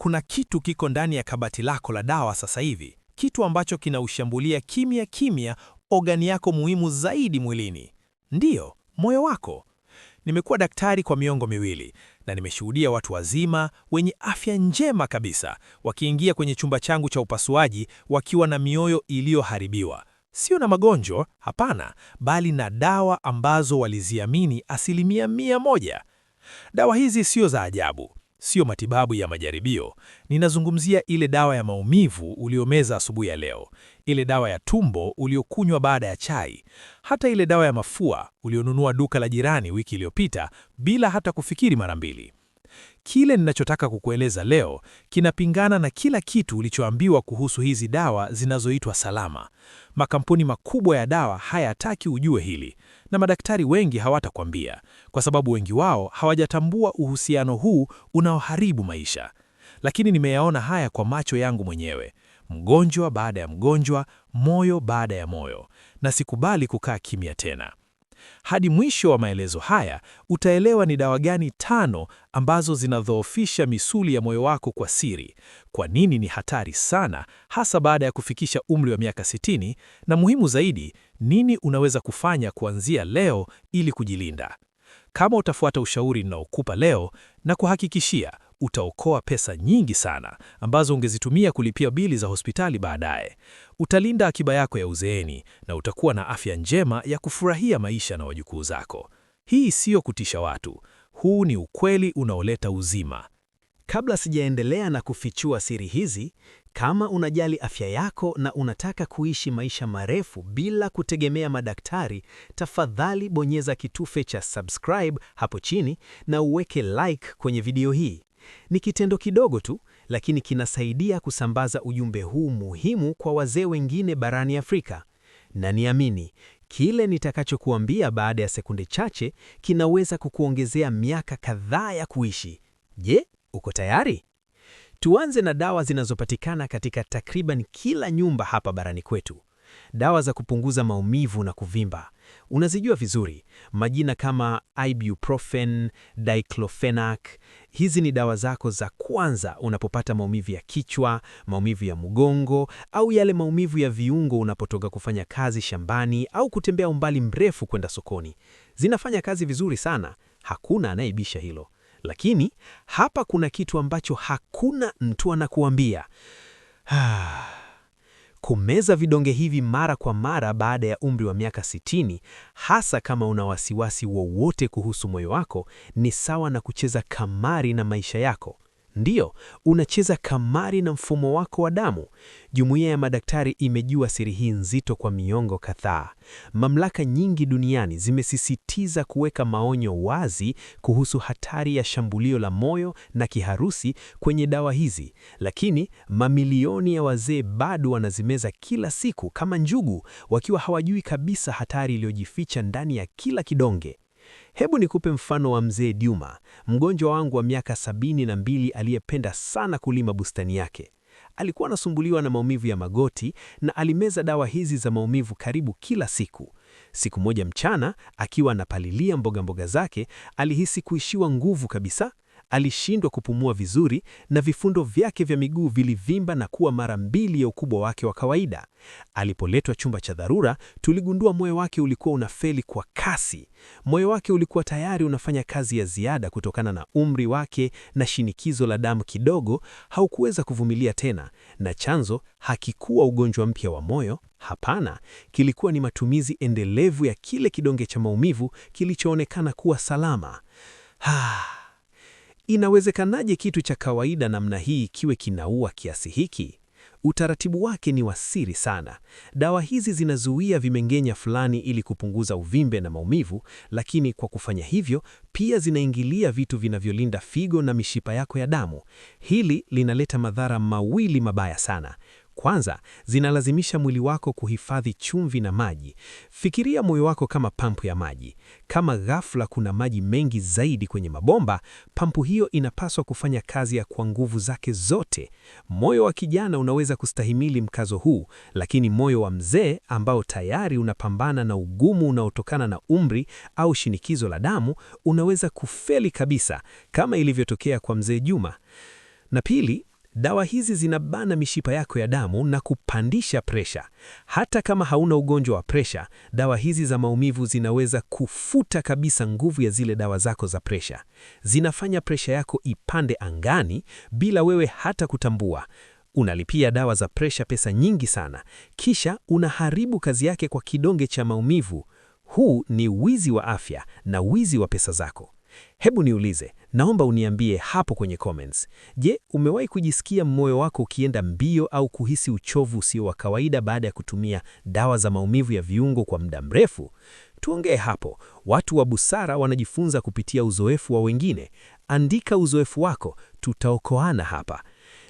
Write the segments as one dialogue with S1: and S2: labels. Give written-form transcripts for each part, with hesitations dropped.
S1: Kuna kitu kiko ndani ya kabati lako la dawa sasa hivi, kitu ambacho kinaushambulia kimya kimya ogani yako muhimu zaidi mwilini. Ndiyo, moyo wako. Nimekuwa daktari kwa miongo miwili na nimeshuhudia watu wazima wenye afya njema kabisa wakiingia kwenye chumba changu cha upasuaji wakiwa na mioyo iliyoharibiwa, sio na magonjwa, hapana, bali na dawa ambazo waliziamini 100%. Dawa hizi sio za ajabu, sio matibabu ya majaribio. Ninazungumzia ile dawa ya maumivu uliomeza asubuhi ya leo, ile dawa ya tumbo uliokunywa baada ya chai, hata ile dawa ya mafua ulionunua duka la jirani wiki iliyopita bila hata kufikiri mara mbili. Kile ninachotaka kukueleza leo kinapingana na kila kitu ulichoambiwa kuhusu hizi dawa zinazoitwa salama. Makampuni makubwa ya dawa hayataki ujue hili, na madaktari wengi hawatakwambia, kwa sababu wengi wao hawajatambua uhusiano huu unaoharibu maisha. Lakini nimeyaona haya kwa macho yangu mwenyewe, mgonjwa baada ya mgonjwa, moyo baada ya moyo, na sikubali kukaa kimya tena. Hadi mwisho wa maelezo haya utaelewa ni dawa gani tano ambazo zinadhoofisha misuli ya moyo wako kwa siri, kwa nini ni hatari sana, hasa baada ya kufikisha umri wa miaka 60, na muhimu zaidi, nini unaweza kufanya kuanzia leo ili kujilinda. Kama utafuata ushauri ninaokupa leo, na kuhakikishia utaokoa pesa nyingi sana ambazo ungezitumia kulipia bili za hospitali baadaye. Utalinda akiba yako ya uzeeni na utakuwa na afya njema ya kufurahia maisha na wajukuu zako. Hii siyo kutisha watu. Huu ni ukweli unaoleta uzima.
S2: Kabla sijaendelea na kufichua siri hizi, kama unajali afya yako na unataka kuishi maisha marefu bila kutegemea madaktari, tafadhali bonyeza kitufe cha subscribe hapo chini na uweke like kwenye video hii. Ni kitendo kidogo tu, lakini kinasaidia kusambaza ujumbe huu muhimu kwa wazee wengine barani Afrika. Na niamini, kile nitakachokuambia baada ya sekunde chache kinaweza kukuongezea miaka kadhaa ya kuishi. Je, uko tayari? Tuanze na dawa zinazopatikana katika takriban kila nyumba hapa barani kwetu. Dawa za kupunguza maumivu na kuvimba. Unazijua vizuri, majina kama ibuprofen, diclofenac. Hizi ni dawa zako za kwanza unapopata maumivu ya kichwa, maumivu ya mgongo au yale maumivu ya viungo unapotoka kufanya kazi shambani au kutembea umbali mrefu kwenda sokoni. Zinafanya kazi vizuri sana, hakuna anayebisha hilo. Lakini hapa kuna kitu ambacho hakuna mtu anakuambia. Kumeza vidonge hivi mara kwa mara baada ya umri wa miaka 60, hasa kama una wasiwasi wowote kuhusu moyo wako, ni sawa na kucheza kamari na maisha yako. Ndiyo, unacheza kamari na mfumo wako wa damu. Jumuiya ya madaktari imejua siri hii nzito kwa miongo kadhaa. Mamlaka nyingi duniani zimesisitiza kuweka maonyo wazi kuhusu hatari ya shambulio la moyo na kiharusi kwenye dawa hizi, lakini mamilioni ya wazee bado wanazimeza kila siku kama njugu, wakiwa hawajui kabisa hatari iliyojificha ndani ya kila kidonge. Hebu nikupe mfano wa mzee Juma, mgonjwa wangu wa miaka 72 aliyependa sana kulima bustani yake. Alikuwa anasumbuliwa na maumivu ya magoti na alimeza dawa hizi za maumivu karibu kila siku. Siku moja mchana, akiwa anapalilia mboga mboga zake, alihisi kuishiwa nguvu kabisa. Alishindwa kupumua vizuri na vifundo vyake vya miguu vilivimba na kuwa mara mbili ya ukubwa wake wa kawaida. Alipoletwa chumba cha dharura, tuligundua moyo wake ulikuwa unafeli kwa kasi. Moyo wake ulikuwa tayari unafanya kazi ya ziada kutokana na umri wake na shinikizo la damu kidogo, haukuweza kuvumilia tena, na chanzo hakikuwa ugonjwa mpya wa moyo. Hapana, kilikuwa ni matumizi endelevu ya kile kidonge cha maumivu kilichoonekana kuwa salama. Inawezekanaje kitu cha kawaida namna hii kiwe kinaua kiasi hiki? Utaratibu wake ni wa siri sana. Dawa hizi zinazuia vimeng'enya fulani ili kupunguza uvimbe na maumivu, lakini kwa kufanya hivyo pia zinaingilia vitu vinavyolinda figo na mishipa yako ya damu. Hili linaleta madhara mawili mabaya sana. Kwanza, zinalazimisha mwili wako kuhifadhi chumvi na maji. Fikiria moyo wako kama pampu ya maji. Kama ghafla kuna maji mengi zaidi kwenye mabomba, pampu hiyo inapaswa kufanya kazi ya kwa nguvu zake zote. Moyo wa kijana unaweza kustahimili mkazo huu, lakini moyo wa mzee ambao tayari unapambana na ugumu unaotokana na umri au shinikizo la damu, unaweza kufeli kabisa, kama ilivyotokea kwa mzee Juma. Na pili, Dawa hizi zinabana mishipa yako ya damu na kupandisha presha. Hata kama hauna ugonjwa wa presha, dawa hizi za maumivu zinaweza kufuta kabisa nguvu ya zile dawa zako za presha. Zinafanya presha yako ipande angani bila wewe hata kutambua. Unalipia dawa za presha pesa nyingi sana, kisha unaharibu kazi yake kwa kidonge cha maumivu. Huu ni wizi wa afya na wizi wa pesa zako. Hebu niulize, naomba uniambie hapo kwenye comments. Je, umewahi kujisikia moyo wako ukienda mbio au kuhisi uchovu usio wa kawaida baada ya kutumia dawa za maumivu ya viungo kwa muda mrefu? Tuongee hapo. Watu wa busara wanajifunza kupitia uzoefu wa wengine. Andika uzoefu wako, tutaokoana hapa.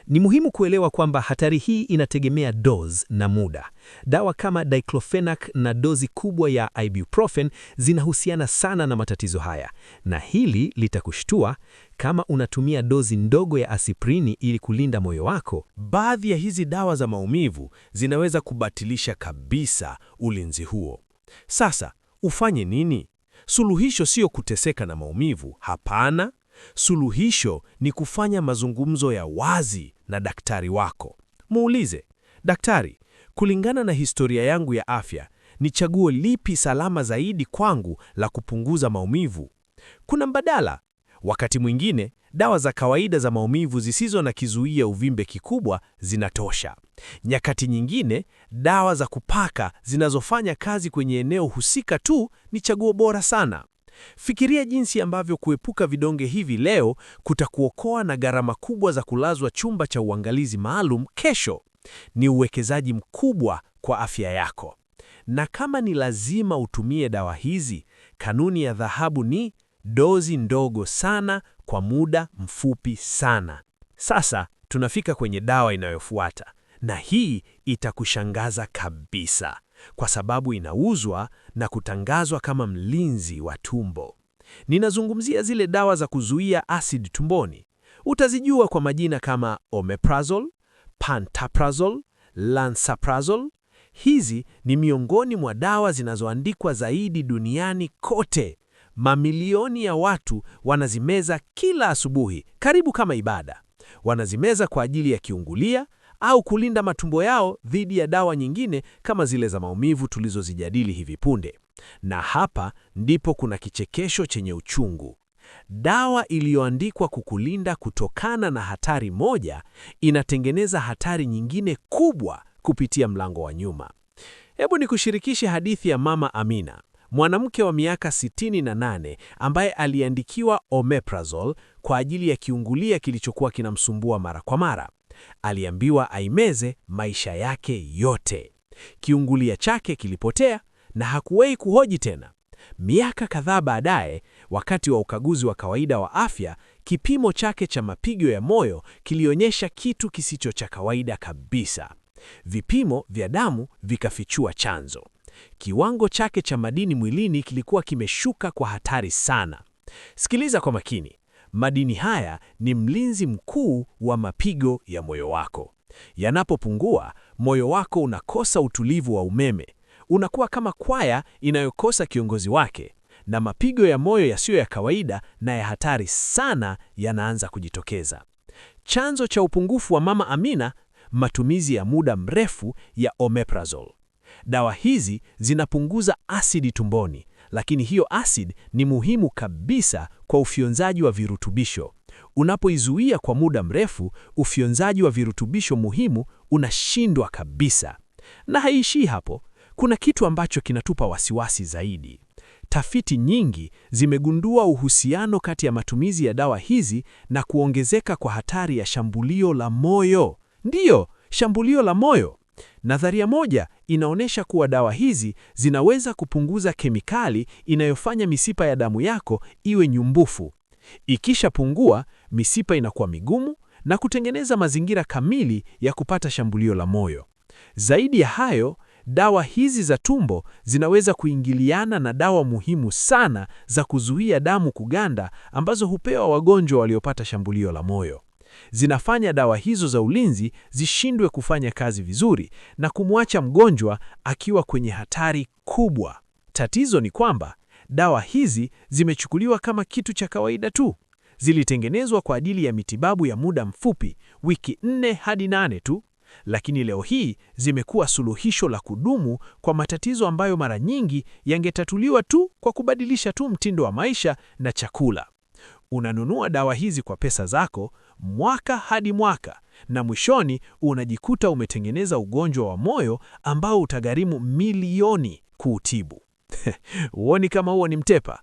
S2: Ni muhimu kuelewa kwamba hatari hii inategemea dose na muda. Dawa kama diclofenac na dozi kubwa ya ibuprofen zinahusiana sana na matatizo haya, na hili litakushtua kama unatumia dozi ndogo ya aspirini ili kulinda moyo wako.
S3: Baadhi ya hizi dawa za maumivu zinaweza kubatilisha kabisa ulinzi huo. Sasa ufanye nini? Suluhisho sio kuteseka na maumivu, hapana. Suluhisho ni kufanya mazungumzo ya wazi na daktari wako. Muulize, daktari, kulingana na historia yangu ya afya, ni chaguo lipi salama zaidi kwangu la kupunguza maumivu? Kuna mbadala. Wakati mwingine, dawa za kawaida za maumivu zisizo na kizuia uvimbe kikubwa zinatosha. Nyakati nyingine, dawa za kupaka zinazofanya kazi kwenye eneo husika tu ni chaguo bora sana. Fikiria jinsi ambavyo kuepuka vidonge hivi leo kutakuokoa na gharama kubwa za kulazwa chumba cha uangalizi maalum kesho. Ni uwekezaji mkubwa kwa afya yako. Na kama ni lazima utumie dawa hizi, kanuni ya dhahabu ni dozi ndogo sana kwa muda mfupi sana. Sasa tunafika kwenye dawa inayofuata, na hii itakushangaza kabisa kwa sababu inauzwa na kutangazwa kama mlinzi wa tumbo. Ninazungumzia zile dawa za kuzuia asidi tumboni. Utazijua kwa majina kama Omeprazole, Pantoprazole, Lansoprazole. Hizi ni miongoni mwa dawa zinazoandikwa zaidi duniani kote. Mamilioni ya watu wanazimeza kila asubuhi, karibu kama ibada. Wanazimeza kwa ajili ya kiungulia au kulinda matumbo yao dhidi ya dawa nyingine kama zile za maumivu tulizozijadili hivi punde. Na hapa ndipo kuna kichekesho chenye uchungu. Dawa iliyoandikwa kukulinda kutokana na hatari moja inatengeneza hatari nyingine kubwa kupitia mlango wa nyuma. Hebu nikushirikishe hadithi ya Mama Amina, mwanamke wa miaka 68 ambaye aliandikiwa Omeprazole kwa ajili ya kiungulia kilichokuwa kinamsumbua mara kwa mara. Aliambiwa aimeze maisha yake yote. Kiungulia chake kilipotea na hakuwahi kuhoji tena. Miaka kadhaa baadaye, wakati wa ukaguzi wa kawaida wa afya, kipimo chake cha mapigo ya moyo kilionyesha kitu kisicho cha kawaida kabisa. Vipimo vya damu vikafichua chanzo. Kiwango chake cha madini mwilini kilikuwa kimeshuka kwa hatari sana. Sikiliza kwa makini. Madini haya ni mlinzi mkuu wa mapigo ya moyo wako. Yanapopungua, moyo wako unakosa utulivu wa umeme. Unakuwa kama kwaya inayokosa kiongozi wake, na mapigo ya moyo yasiyo ya kawaida na ya hatari sana yanaanza kujitokeza. Chanzo cha upungufu wa Mama Amina: matumizi ya muda mrefu ya Omeprazole. Dawa hizi zinapunguza asidi tumboni, lakini hiyo asidi ni muhimu kabisa kwa ufyonzaji wa virutubisho. Unapoizuia kwa muda mrefu, ufyonzaji wa virutubisho muhimu unashindwa kabisa. Na haishii hapo. Kuna kitu ambacho kinatupa wasiwasi zaidi. Tafiti nyingi zimegundua uhusiano kati ya matumizi ya dawa hizi na kuongezeka kwa hatari ya shambulio la moyo. Ndiyo, shambulio la moyo. Nadharia moja inaonyesha kuwa dawa hizi zinaweza kupunguza kemikali inayofanya mishipa ya damu yako iwe nyumbufu. Ikishapungua, mishipa inakuwa migumu na kutengeneza mazingira kamili ya kupata shambulio la moyo. Zaidi ya hayo, dawa hizi za tumbo zinaweza kuingiliana na dawa muhimu sana za kuzuia damu kuganda ambazo hupewa wagonjwa waliopata shambulio la moyo. Zinafanya dawa hizo za ulinzi zishindwe kufanya kazi vizuri na kumwacha mgonjwa akiwa kwenye hatari kubwa. Tatizo ni kwamba dawa hizi zimechukuliwa kama kitu cha kawaida tu. Zilitengenezwa kwa ajili ya mitibabu ya muda mfupi, wiki 4 hadi 8 tu, lakini leo hii zimekuwa suluhisho la kudumu kwa matatizo ambayo mara nyingi yangetatuliwa tu kwa kubadilisha tu mtindo wa maisha na chakula. Unanunua dawa hizi kwa pesa zako mwaka hadi mwaka, na mwishoni unajikuta umetengeneza ugonjwa wa moyo ambao utagharimu milioni kuutibu. Huoni kama huo ni mtepa?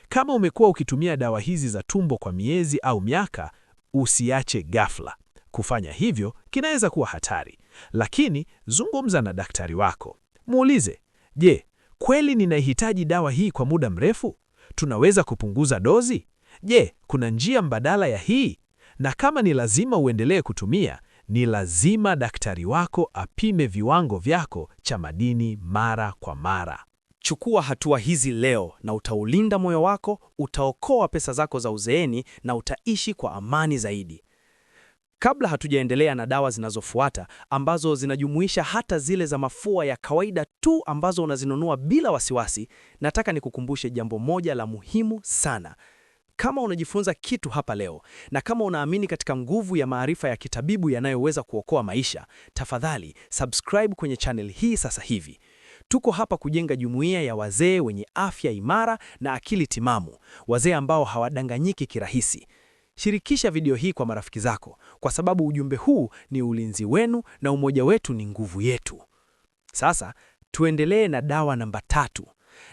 S3: Kama umekuwa ukitumia dawa hizi za tumbo kwa miezi au miaka, usiache ghafla. Kufanya hivyo kinaweza kuwa hatari, lakini zungumza na daktari wako. Muulize, je, kweli ninahitaji dawa hii kwa muda mrefu? Tunaweza kupunguza dozi? Je, kuna njia mbadala ya hii? Na kama ni lazima uendelee kutumia, ni lazima daktari wako apime viwango vyako cha madini mara kwa mara.
S4: Chukua hatua hizi leo na utaulinda moyo wako, utaokoa pesa zako za uzeeni na utaishi kwa amani zaidi. Kabla hatujaendelea na dawa zinazofuata ambazo zinajumuisha hata zile za mafua ya kawaida tu ambazo unazinunua bila wasiwasi, nataka nikukumbushe jambo moja la muhimu sana. Kama unajifunza kitu hapa leo na kama unaamini katika nguvu ya maarifa ya kitabibu yanayoweza kuokoa maisha, tafadhali subscribe kwenye channel hii sasa hivi. Tuko hapa kujenga jumuiya ya wazee wenye afya imara na akili timamu, wazee ambao hawadanganyiki kirahisi. Shirikisha video hii kwa marafiki zako, kwa sababu ujumbe huu ni ulinzi wenu na umoja wetu ni nguvu yetu. Sasa tuendelee na dawa namba 3,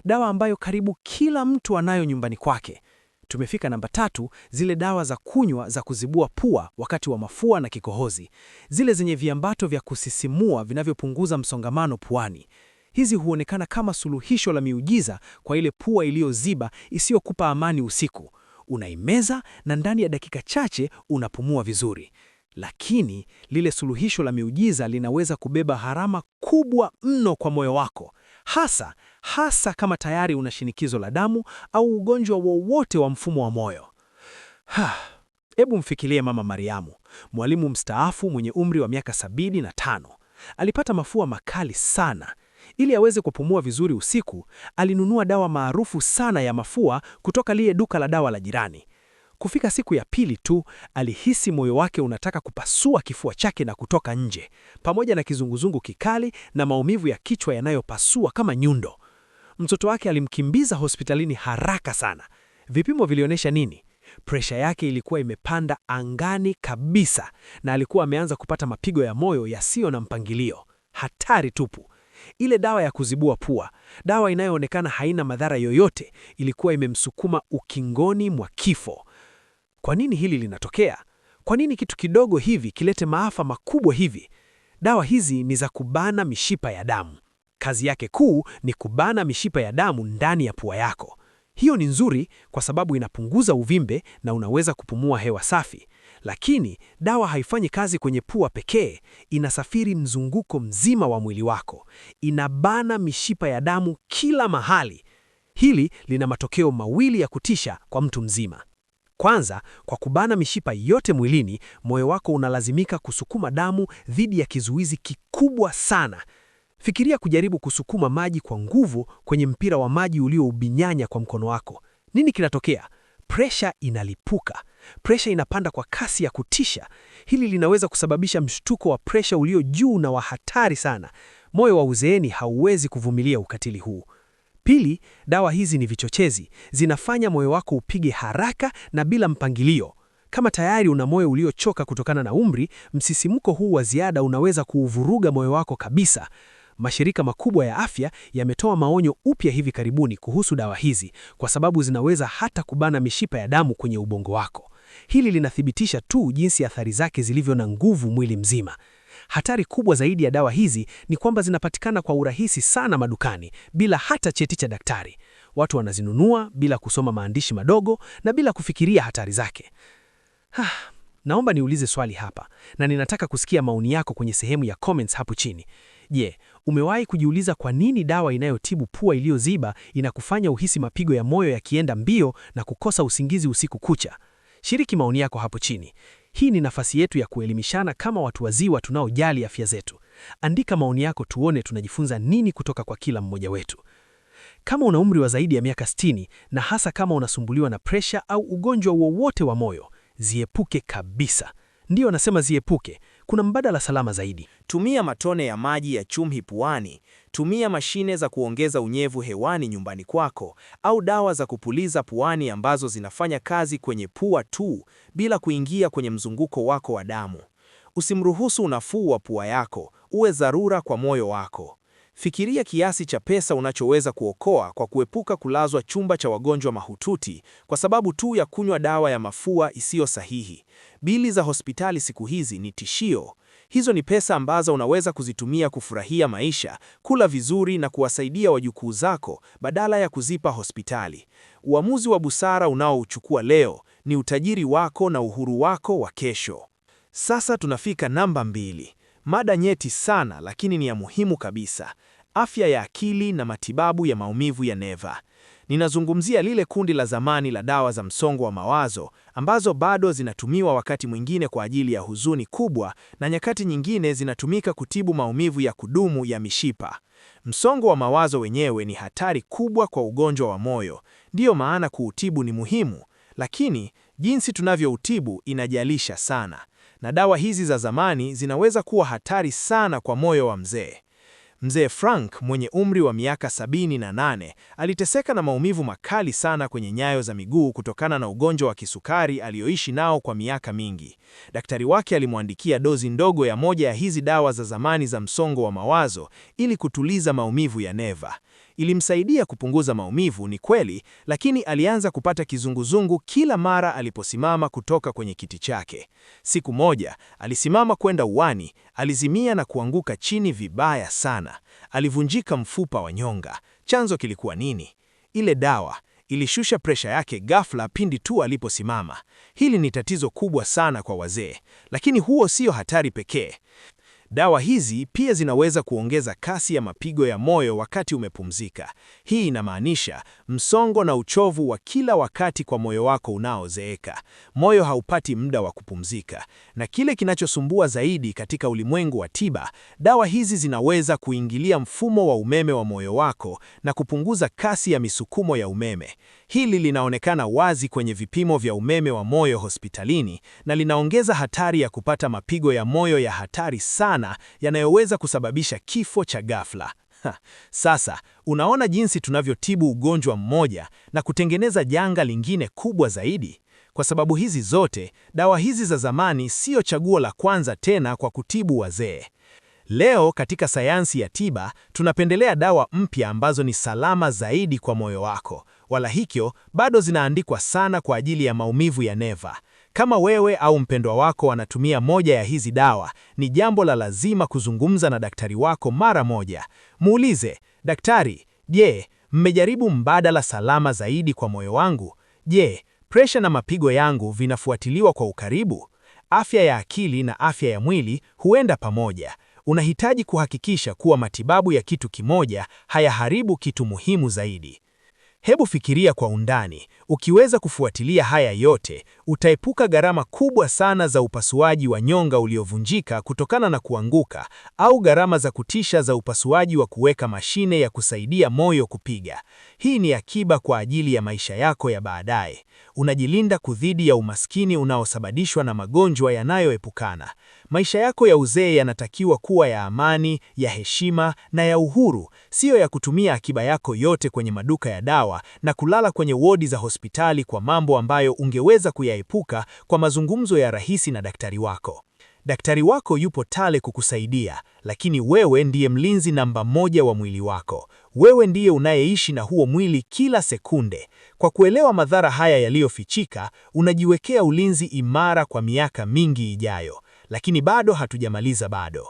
S4: dawa ambayo karibu kila mtu anayo nyumbani kwake. Tumefika namba 3, zile dawa za kunywa za kuzibua pua wakati wa mafua na kikohozi, zile zenye viambato vya kusisimua vinavyopunguza msongamano puani. Hizi huonekana kama suluhisho la miujiza kwa ile pua iliyoziba isiyokupa amani usiku. Unaimeza na ndani ya dakika chache unapumua vizuri. Lakini lile suluhisho la miujiza linaweza kubeba gharama kubwa mno kwa moyo wako, hasa hasa kama tayari una shinikizo la damu au ugonjwa wowote wa mfumo wa moyo. Hebu mfikirie Mama Mariamu, mwalimu mstaafu mwenye umri wa miaka 75. Alipata mafua makali sana. Ili aweze kupumua vizuri usiku, alinunua dawa maarufu sana ya mafua kutoka lile duka la dawa la jirani. Kufika siku ya pili tu, alihisi moyo wake unataka kupasua kifua chake na kutoka nje, pamoja na kizunguzungu kikali na maumivu ya kichwa yanayopasua kama nyundo. Mtoto wake alimkimbiza hospitalini haraka sana. Vipimo vilionyesha nini? Presha yake ilikuwa imepanda angani kabisa, na alikuwa ameanza kupata mapigo ya moyo yasiyo na mpangilio. Hatari tupu. Ile dawa ya kuzibua pua, dawa inayoonekana haina madhara yoyote, ilikuwa imemsukuma ukingoni mwa kifo. Kwa nini hili linatokea? Kwa nini kitu kidogo hivi kilete maafa makubwa hivi? Dawa hizi ni za kubana mishipa ya damu. Kazi yake kuu ni kubana mishipa ya damu ndani ya pua yako. Hiyo ni nzuri kwa sababu inapunguza uvimbe na unaweza kupumua hewa safi. Lakini dawa haifanyi kazi kwenye pua pekee, inasafiri mzunguko mzima wa mwili wako. Inabana mishipa ya damu kila mahali. Hili lina matokeo mawili ya kutisha kwa mtu mzima. Kwanza, kwa kubana mishipa yote mwilini, moyo wako unalazimika kusukuma damu dhidi ya kizuizi kikubwa sana. Fikiria kujaribu kusukuma maji kwa nguvu kwenye mpira wa maji ulioubinyanya kwa mkono wako. Nini kinatokea? Presha inalipuka. Presha inapanda kwa kasi ya kutisha. Hili linaweza kusababisha mshtuko wa presha ulio juu na wa hatari sana. Moyo wa uzeeni hauwezi kuvumilia ukatili huu. Pili, dawa hizi ni vichochezi. Zinafanya moyo wako upige haraka na bila mpangilio. Kama tayari una moyo uliochoka kutokana na umri, msisimko huu wa ziada unaweza kuuvuruga moyo wako kabisa. Mashirika makubwa ya afya yametoa maonyo upya hivi karibuni kuhusu dawa hizi kwa sababu zinaweza hata kubana mishipa ya damu kwenye ubongo wako. Hili linathibitisha tu jinsi athari zake zilivyo na nguvu mwili mzima. Hatari kubwa zaidi ya dawa hizi ni kwamba zinapatikana kwa urahisi sana madukani bila hata cheti cha daktari. Watu wanazinunua bila kusoma maandishi madogo na bila kufikiria hatari zake. Naomba niulize swali hapa na ninataka kusikia maoni yako kwenye sehemu ya comments hapo chini. Je, umewahi kujiuliza kwa nini dawa inayotibu pua iliyoziba inakufanya uhisi mapigo ya moyo yakienda mbio na kukosa usingizi usiku kucha? Shiriki maoni yako hapo chini. Hii ni nafasi yetu ya kuelimishana kama watu wazima tunaojali afya zetu. Andika maoni yako tuone tunajifunza nini kutoka kwa kila mmoja wetu.
S2: Kama una umri wa zaidi ya miaka 60 na hasa kama unasumbuliwa na presha au ugonjwa wowote wa moyo, ziepuke kabisa. Ndiyo nasema ziepuke. Kuna mbadala salama zaidi.
S1: Tumia matone ya maji ya chumvi puani, tumia mashine za kuongeza unyevu hewani nyumbani kwako, au dawa za kupuliza puani ambazo zinafanya kazi kwenye pua tu bila kuingia kwenye mzunguko wako wa damu. Usimruhusu unafuu wa pua yako uwe dharura kwa moyo wako. Fikiria kiasi cha pesa unachoweza kuokoa kwa kuepuka kulazwa chumba cha wagonjwa mahututi kwa sababu tu ya kunywa dawa ya mafua isiyo sahihi. Bili za hospitali siku hizi ni tishio. Hizo ni pesa ambazo unaweza kuzitumia kufurahia maisha, kula vizuri na kuwasaidia wajukuu zako badala ya kuzipa hospitali. Uamuzi wa busara unaouchukua leo ni utajiri wako na uhuru wako wa kesho. Sasa tunafika namba 2. Mada nyeti sana lakini ni ya muhimu kabisa. Afya ya akili na matibabu ya maumivu ya neva. Ninazungumzia lile kundi la zamani la dawa za msongo wa mawazo ambazo bado zinatumiwa wakati mwingine kwa ajili ya huzuni kubwa na nyakati nyingine zinatumika kutibu maumivu ya kudumu ya mishipa. Msongo wa mawazo wenyewe ni hatari kubwa kwa ugonjwa wa moyo. Ndiyo maana kuutibu ni muhimu, lakini jinsi tunavyoutibu inajalisha sana. Na dawa hizi za zamani zinaweza kuwa hatari sana kwa moyo wa mzee. Mzee Frank mwenye umri wa miaka 78 aliteseka na maumivu makali sana kwenye nyayo za miguu kutokana na ugonjwa wa kisukari aliyoishi nao kwa miaka mingi. Daktari wake alimwandikia dozi ndogo ya moja ya hizi dawa za zamani za msongo wa mawazo ili kutuliza maumivu ya neva. Ilimsaidia kupunguza maumivu, ni kweli, lakini alianza kupata kizunguzungu kila mara aliposimama kutoka kwenye kiti chake. Siku moja, alisimama kwenda uani, alizimia na kuanguka chini vibaya sana. Alivunjika mfupa wa nyonga. Chanzo kilikuwa nini? Ile dawa ilishusha presha yake ghafla pindi tu aliposimama. Hili ni tatizo kubwa sana kwa wazee, lakini huo sio hatari pekee. Dawa hizi pia zinaweza kuongeza kasi ya mapigo ya moyo wakati umepumzika. Hii inamaanisha msongo na uchovu wa kila wakati kwa moyo wako unaozeeka. Moyo haupati muda wa kupumzika. Na kile kinachosumbua zaidi katika ulimwengu wa tiba, dawa hizi zinaweza kuingilia mfumo wa umeme wa moyo wako na kupunguza kasi ya misukumo ya umeme. Hili linaonekana wazi kwenye vipimo vya umeme wa moyo hospitalini na linaongeza hatari ya kupata mapigo ya moyo ya hatari sana yanayoweza kusababisha kifo cha ghafla. Sasa, unaona jinsi tunavyotibu ugonjwa mmoja na kutengeneza janga lingine kubwa zaidi. Kwa sababu hizi zote, dawa hizi za zamani sio chaguo la kwanza tena kwa kutibu wazee. Leo katika sayansi ya tiba, tunapendelea dawa mpya ambazo ni salama zaidi kwa moyo wako. Wala hikyo, bado zinaandikwa sana kwa ajili ya maumivu ya neva. Kama wewe au mpendwa wako anatumia moja ya hizi dawa, ni jambo la lazima kuzungumza na daktari wako mara moja. Muulize, daktari, je, mmejaribu mbadala salama zaidi kwa moyo wangu? Je, presha na mapigo yangu vinafuatiliwa kwa ukaribu? Afya ya akili na afya ya mwili huenda pamoja. Unahitaji kuhakikisha kuwa matibabu ya kitu kimoja hayaharibu kitu muhimu zaidi. Hebu fikiria kwa undani. Ukiweza kufuatilia haya yote, utaepuka gharama kubwa sana za upasuaji wa nyonga uliovunjika kutokana na kuanguka au gharama za kutisha za upasuaji wa kuweka mashine ya kusaidia moyo kupiga. Hii ni akiba kwa ajili ya maisha yako ya baadaye. Unajilinda dhidi ya umaskini unaosababishwa na magonjwa yanayoepukana. Maisha yako ya uzee yanatakiwa kuwa ya amani, ya heshima na ya uhuru, siyo ya kutumia akiba yako yote kwenye maduka ya dawa na kulala kwenye wodi za hospitali kwa mambo ambayo ungeweza kuyaepuka kwa mazungumzo ya rahisi na daktari wako. Daktari wako yupo tayari kukusaidia, lakini wewe ndiye mlinzi namba moja wa mwili wako. Wewe ndiye unayeishi na huo mwili kila sekunde. Kwa kuelewa madhara haya yaliyofichika, unajiwekea ulinzi imara kwa miaka mingi ijayo. Lakini bado hatujamaliza bado.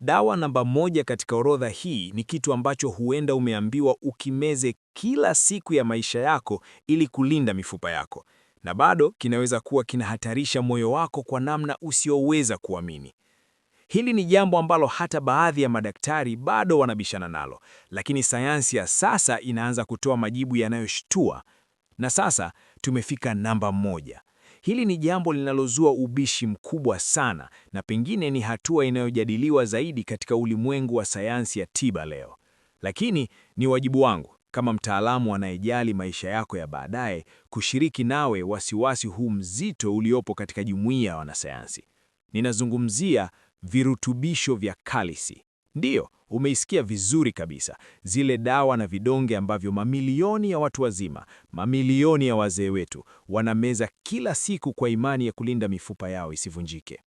S1: Dawa namba 1 katika orodha hii ni kitu ambacho huenda umeambiwa ukimeze kila siku ya maisha yako ili kulinda mifupa yako, na bado kinaweza kuwa kinahatarisha moyo wako kwa namna usioweza kuamini. Hili ni jambo ambalo hata baadhi ya madaktari bado wanabishana nalo, lakini sayansi ya sasa inaanza kutoa majibu yanayoshtua. Na sasa tumefika namba 1. Hili ni jambo linalozua ubishi mkubwa sana na pengine ni hatua inayojadiliwa zaidi katika ulimwengu wa sayansi ya tiba leo. Lakini ni wajibu wangu
S3: kama mtaalamu anayejali maisha yako ya baadaye, kushiriki nawe wasiwasi huu mzito uliopo katika jumuiya ya wanasayansi. Ninazungumzia virutubisho vya kalisi. Ndiyo, umeisikia vizuri kabisa. Zile dawa na vidonge ambavyo mamilioni ya watu wazima, mamilioni ya wazee wetu wanameza kila siku kwa imani ya kulinda mifupa yao isivunjike.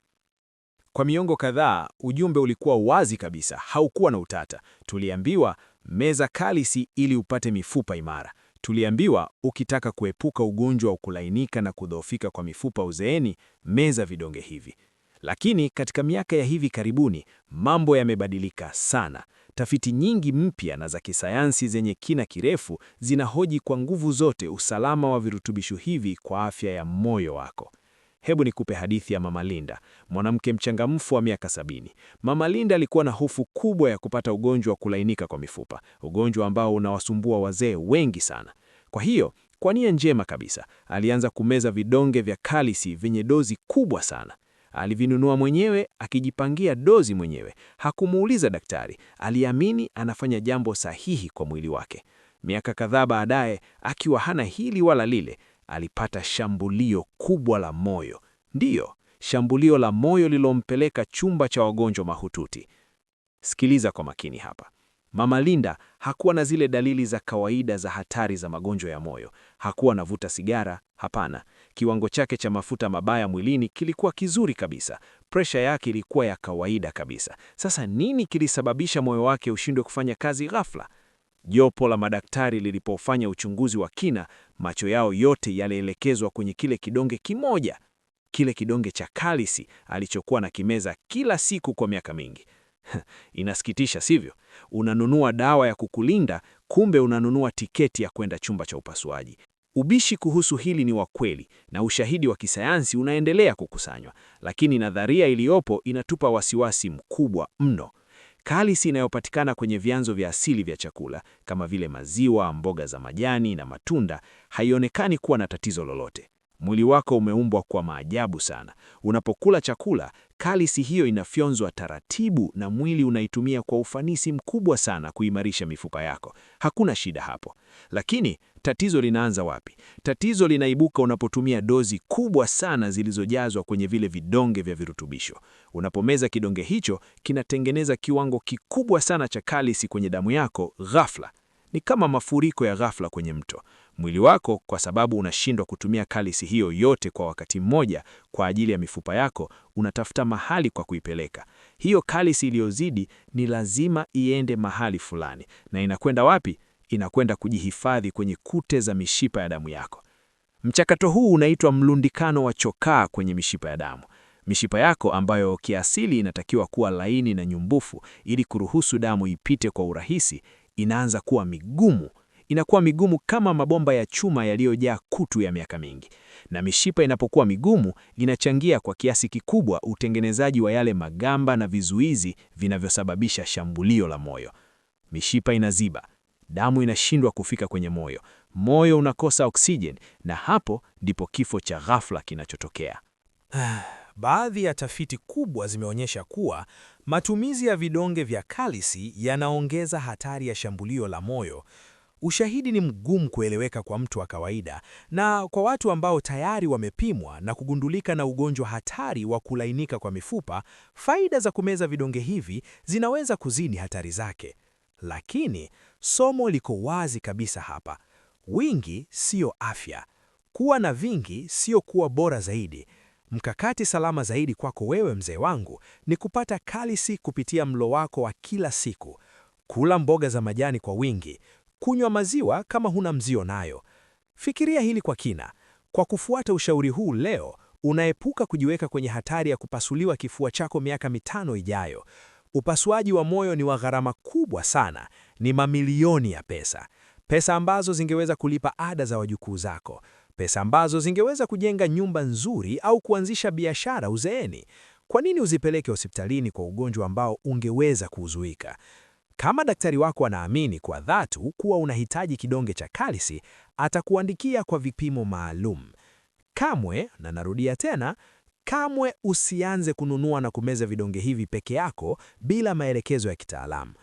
S3: Kwa miongo kadhaa, ujumbe ulikuwa wazi kabisa, haukuwa na utata. Tuliambiwa meza kalisi ili upate mifupa imara. Tuliambiwa ukitaka kuepuka ugonjwa wa kulainika na kudhoofika kwa mifupa uzeeni, meza vidonge hivi. Lakini katika miaka ya hivi karibuni, mambo yamebadilika sana. Tafiti nyingi mpya na za kisayansi zenye kina kirefu zinahoji kwa nguvu zote usalama wa virutubisho hivi kwa afya ya moyo wako. Hebu nikupe hadithi ya Mama Linda, mwanamke mchangamfu wa miaka 70. Mama Linda alikuwa na hofu kubwa ya kupata ugonjwa wa kulainika kwa mifupa, ugonjwa ambao unawasumbua wazee wengi sana. Kwa hiyo, kwa nia njema kabisa, alianza kumeza vidonge vya kalisi vyenye dozi kubwa sana. Alivinunua mwenyewe, akijipangia dozi mwenyewe. Hakumuuliza daktari, aliamini anafanya jambo sahihi kwa mwili wake. Miaka kadhaa baadaye, akiwa hana hili wala lile, alipata shambulio kubwa la moyo. Ndiyo, shambulio la moyo lilompeleka chumba cha wagonjwa mahututi. Sikiliza kwa makini hapa. Mama Linda hakuwa na zile dalili za kawaida za hatari za magonjwa ya moyo. Hakuwa anavuta sigara, hapana. Kiwango chake cha mafuta mabaya mwilini kilikuwa kizuri kabisa. Presha yake ilikuwa ya kawaida kabisa. Sasa nini kilisababisha moyo wake ushindwe kufanya kazi ghafla? Jopo la madaktari lilipofanya uchunguzi wa kina, macho yao yote yalielekezwa kwenye kile kidonge kimoja, kile kidonge cha kalisi alichokuwa na kimeza kila siku kwa miaka mingi. Inasikitisha, sivyo? Unanunua dawa ya kukulinda, kumbe unanunua tiketi ya kwenda chumba cha upasuaji. Ubishi kuhusu hili ni wa kweli na ushahidi wa kisayansi unaendelea kukusanywa, lakini nadharia iliyopo inatupa wasiwasi mkubwa mno. Kalisi inayopatikana kwenye vyanzo vya asili vya chakula kama vile maziwa, mboga za majani na matunda haionekani kuwa na tatizo lolote. Mwili wako umeumbwa kwa maajabu sana. Unapokula chakula, kalisi hiyo inafyonzwa taratibu na mwili unaitumia kwa ufanisi mkubwa sana kuimarisha mifupa yako. Hakuna shida hapo. Lakini tatizo linaanza wapi? Tatizo linaibuka unapotumia dozi kubwa sana zilizojazwa kwenye vile vidonge vya virutubisho. Unapomeza kidonge hicho, kinatengeneza kiwango kikubwa sana cha kalisi kwenye damu yako ghafla. Ni kama mafuriko ya ghafla kwenye mto. Mwili wako, kwa sababu unashindwa kutumia kalisi hiyo yote kwa wakati mmoja kwa ajili ya mifupa yako, unatafuta mahali kwa kuipeleka. Hiyo kalisi iliyozidi ni lazima iende mahali fulani. Na inakwenda wapi? Inakwenda kujihifadhi kwenye kute za mishipa ya damu yako. Mchakato huu unaitwa mlundikano wa chokaa kwenye mishipa ya damu. Mishipa yako ambayo kiasili inatakiwa kuwa laini na nyumbufu ili kuruhusu damu ipite kwa urahisi, inaanza kuwa migumu. Inakuwa migumu kama mabomba ya chuma yaliyojaa kutu ya miaka mingi. Na mishipa inapokuwa migumu, inachangia kwa kiasi kikubwa utengenezaji wa yale magamba na vizuizi vinavyosababisha shambulio la moyo. Mishipa inaziba, damu inashindwa kufika kwenye moyo, moyo unakosa oksijeni, na hapo ndipo kifo cha ghafla kinachotokea.
S1: Baadhi ya tafiti kubwa zimeonyesha kuwa matumizi ya vidonge vya kalisi yanaongeza hatari ya shambulio la moyo. Ushahidi ni mgumu kueleweka kwa mtu wa kawaida na kwa watu ambao tayari wamepimwa na kugundulika na ugonjwa hatari wa kulainika kwa mifupa, faida za kumeza vidonge hivi zinaweza kuzidi hatari zake. Lakini somo liko wazi kabisa hapa. Wingi sio afya. Kuwa na vingi sio kuwa bora zaidi. Mkakati salama zaidi kwako wewe mzee wangu ni kupata kalisi kupitia mlo wako wa kila siku. Kula mboga za majani kwa wingi, kunywa maziwa kama huna mzio nayo. Fikiria hili kwa kina. Kwa kufuata ushauri huu leo, unaepuka kujiweka kwenye hatari ya kupasuliwa kifua chako miaka 5 ijayo. Upasuaji wa moyo ni wa gharama kubwa sana, ni mamilioni ya pesa. Pesa ambazo zingeweza kulipa ada za wajukuu zako. Pesa ambazo zingeweza kujenga nyumba nzuri au kuanzisha biashara uzeeni. Kwa nini uzipeleke hospitalini kwa ugonjwa ambao ungeweza kuuzuika? Kama daktari wako anaamini kwa dhati kuwa unahitaji kidonge cha kalisi, atakuandikia kwa vipimo maalum. Kamwe, na narudia tena, kamwe usianze kununua na kumeza vidonge hivi peke yako bila maelekezo ya kitaalamu.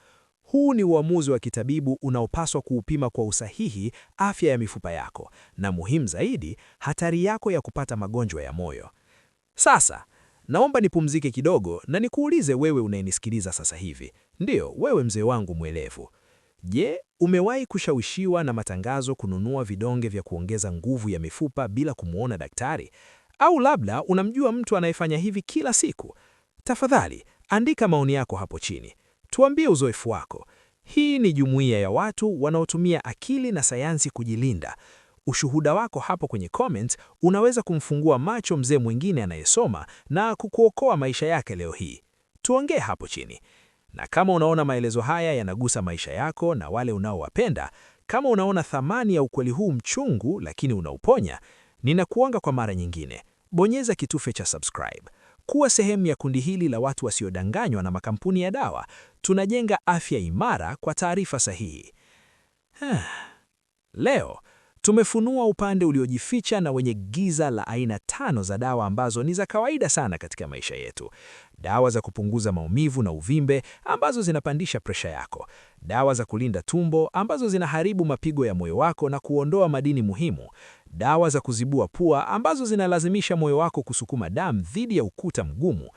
S1: Huu ni uamuzi wa kitabibu unaopaswa kuupima kwa usahihi afya ya mifupa yako na muhimu zaidi, hatari yako ya kupata magonjwa ya moyo. Sasa, naomba nipumzike kidogo na nikuulize wewe unayenisikiliza sasa hivi. Ndiyo, wewe mzee wangu mwelevu. Je, umewahi kushawishiwa na matangazo kununua vidonge vya kuongeza nguvu ya mifupa bila kumwona daktari? Au labda unamjua mtu anayefanya hivi kila siku? Tafadhali, andika maoni yako hapo chini. Tuambie uzoefu wako. Hii ni jumuiya ya watu wanaotumia akili na sayansi kujilinda. Ushuhuda wako hapo kwenye comment unaweza kumfungua macho mzee mwingine anayesoma na kukuokoa maisha yake leo hii. Tuongee hapo chini. Na kama unaona maelezo haya yanagusa maisha yako na wale unaowapenda, kama unaona thamani ya ukweli huu mchungu lakini unauponya, ninakuanga kwa mara nyingine, bonyeza kitufe cha subscribe. Kuwa sehemu ya kundi hili la watu wasiodanganywa na makampuni ya dawa. Tunajenga afya imara kwa taarifa sahihi. Leo tumefunua upande uliojificha na wenye giza la aina 5 za dawa ambazo ni za kawaida sana katika maisha yetu. Dawa za kupunguza maumivu na uvimbe ambazo zinapandisha presha yako. Dawa za kulinda tumbo ambazo zinaharibu mapigo ya moyo wako na kuondoa madini muhimu. Dawa za kuzibua pua ambazo zinalazimisha moyo wako kusukuma damu dhidi ya ukuta mgumu.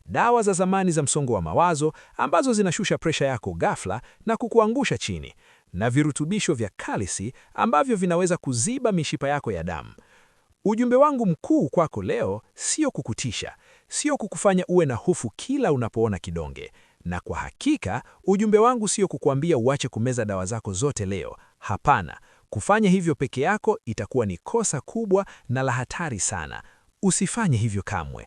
S1: Dawa za zamani za msongo wa mawazo ambazo zinashusha presha yako ghafla na kukuangusha chini. Na virutubisho vya kalisi ambavyo vinaweza kuziba mishipa yako ya damu. Ujumbe wangu mkuu kwako leo sio kukutisha, sio kukufanya uwe na hofu kila unapoona kidonge. Na kwa hakika, ujumbe wangu sio kukuambia uache kumeza dawa zako zote leo. Hapana, kufanya hivyo peke yako itakuwa ni kosa kubwa na la hatari sana. Usifanye hivyo kamwe.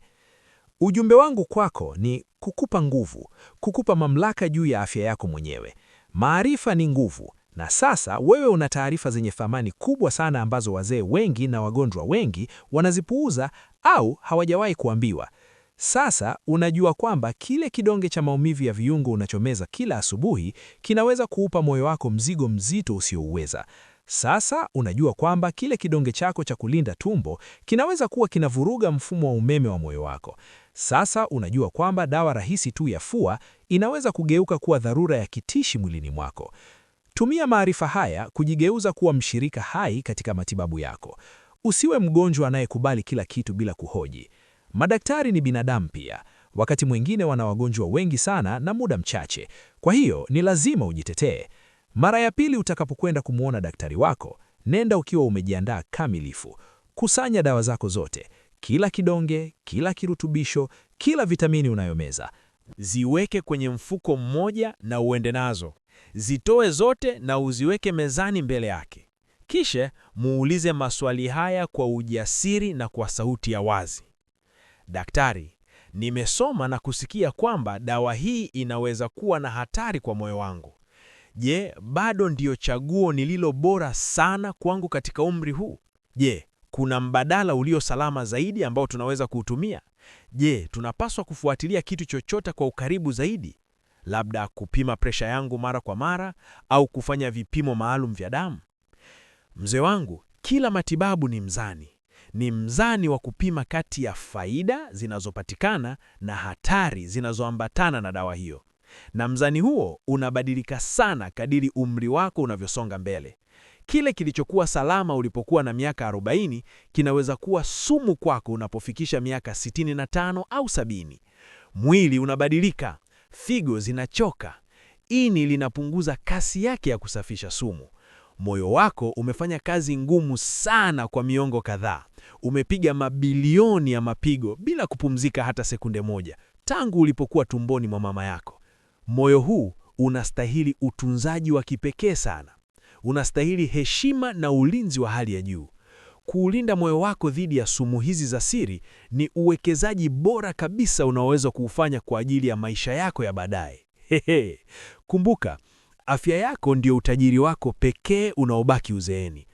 S1: Ujumbe wangu kwako ni kukupa nguvu, kukupa mamlaka juu ya afya yako mwenyewe. Maarifa ni nguvu, na sasa wewe una taarifa zenye thamani kubwa sana ambazo wazee wengi na wagonjwa wengi wanazipuuza au hawajawahi kuambiwa. Sasa unajua kwamba kile kidonge cha maumivu ya viungo unachomeza kila asubuhi kinaweza kuupa moyo wako mzigo mzito usiouweza. Sasa unajua kwamba kile kidonge chako cha kulinda tumbo kinaweza kuwa kinavuruga mfumo wa umeme wa moyo wako. Sasa unajua kwamba dawa rahisi tu ya fua inaweza kugeuka kuwa dharura ya kitishi mwilini mwako. Tumia maarifa haya kujigeuza kuwa mshirika hai katika matibabu yako. Usiwe mgonjwa anayekubali kila kitu bila kuhoji. Madaktari ni binadamu pia. Wakati mwingine wana wagonjwa wengi sana na muda mchache. Kwa hiyo ni lazima ujitetee. Mara ya pili utakapokwenda kumuona daktari wako, nenda ukiwa umejiandaa kamilifu. Kusanya dawa zako zote, kila kidonge, kila kirutubisho, kila vitamini unayomeza.
S3: Ziweke kwenye mfuko mmoja na uende nazo. Zitoe zote na uziweke mezani mbele yake. Kisha muulize maswali haya kwa ujasiri na kwa sauti ya wazi. Daktari, nimesoma na kusikia kwamba dawa hii inaweza kuwa na hatari kwa moyo wangu. Je, bado ndiyo chaguo nililo bora sana kwangu katika umri huu? Je, kuna mbadala ulio salama zaidi ambao tunaweza kuutumia? Je, tunapaswa kufuatilia kitu chochote kwa ukaribu zaidi? Labda kupima presha yangu mara kwa mara au kufanya vipimo maalum vya damu? Mzee wangu, kila matibabu ni mzani. Ni mzani wa kupima kati ya faida zinazopatikana na hatari zinazoambatana na dawa hiyo. Na mzani huo unabadilika sana kadiri umri wako unavyosonga mbele. Kile kilichokuwa salama ulipokuwa na miaka 40 kinaweza kuwa sumu kwako unapofikisha miaka 65 au 70. Mwili unabadilika, figo zinachoka, ini linapunguza kasi yake ya kusafisha sumu. Moyo wako umefanya kazi ngumu sana kwa miongo kadhaa. Umepiga mabilioni ya mapigo bila kupumzika hata sekunde moja tangu ulipokuwa tumboni mwa mama yako. Moyo huu unastahili utunzaji wa kipekee sana. Unastahili heshima na ulinzi wa hali ya juu. Kuulinda moyo wako dhidi ya sumu hizi za siri ni uwekezaji bora kabisa unaoweza kuufanya kwa ajili ya maisha yako ya baadaye. Hehe. Kumbuka, afya yako ndio utajiri wako pekee unaobaki uzeeni.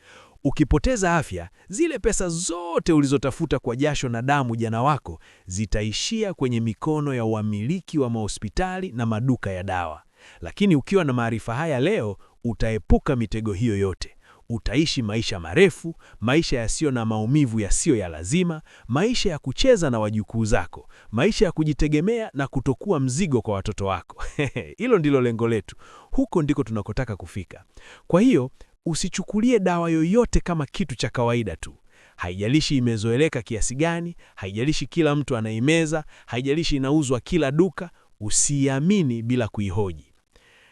S3: Ukipoteza afya, zile pesa zote ulizotafuta kwa jasho na damu jana wako zitaishia kwenye mikono ya wamiliki wa mahospitali na maduka ya dawa. Lakini ukiwa na maarifa haya leo, utaepuka mitego hiyo yote. Utaishi maisha marefu, maisha yasiyo na maumivu yasiyo ya lazima, maisha ya kucheza na wajukuu zako, maisha ya kujitegemea na kutokuwa mzigo kwa watoto wako. Hilo ndilo lengo letu. Huko ndiko tunakotaka kufika. Kwa hiyo, usichukulie dawa yoyote kama kitu cha kawaida tu. Haijalishi imezoeleka kiasi gani, haijalishi kila mtu anaimeza, haijalishi inauzwa kila duka, usiamini bila kuihoji.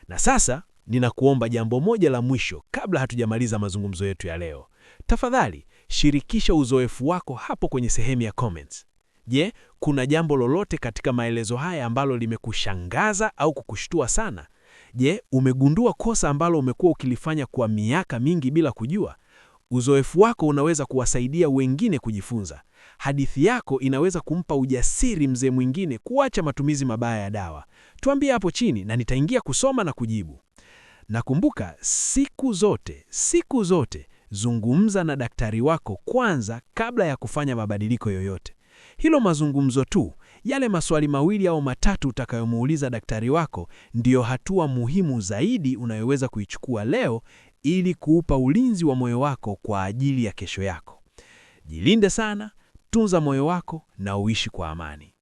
S3: Na sasa ninakuomba jambo moja la mwisho kabla hatujamaliza mazungumzo yetu ya leo. Tafadhali shirikisha uzoefu wako hapo kwenye sehemu ya comments. Je, kuna jambo lolote katika maelezo haya ambalo limekushangaza au kukushtua sana? Je, umegundua kosa ambalo umekuwa ukilifanya kwa miaka mingi bila kujua? Uzoefu wako unaweza kuwasaidia wengine kujifunza. Hadithi yako inaweza kumpa ujasiri mzee mwingine kuacha matumizi mabaya ya dawa. Tuambie hapo chini na nitaingia kusoma na kujibu. Na kumbuka, siku zote, siku zote zungumza na daktari wako kwanza kabla ya kufanya mabadiliko yoyote. Hilo mazungumzo tu, yale maswali mawili au matatu utakayomuuliza daktari wako ndiyo hatua muhimu zaidi unayoweza kuichukua leo ili kuupa ulinzi wa moyo wako kwa ajili ya kesho yako. Jilinde sana, tunza moyo wako na uishi kwa amani.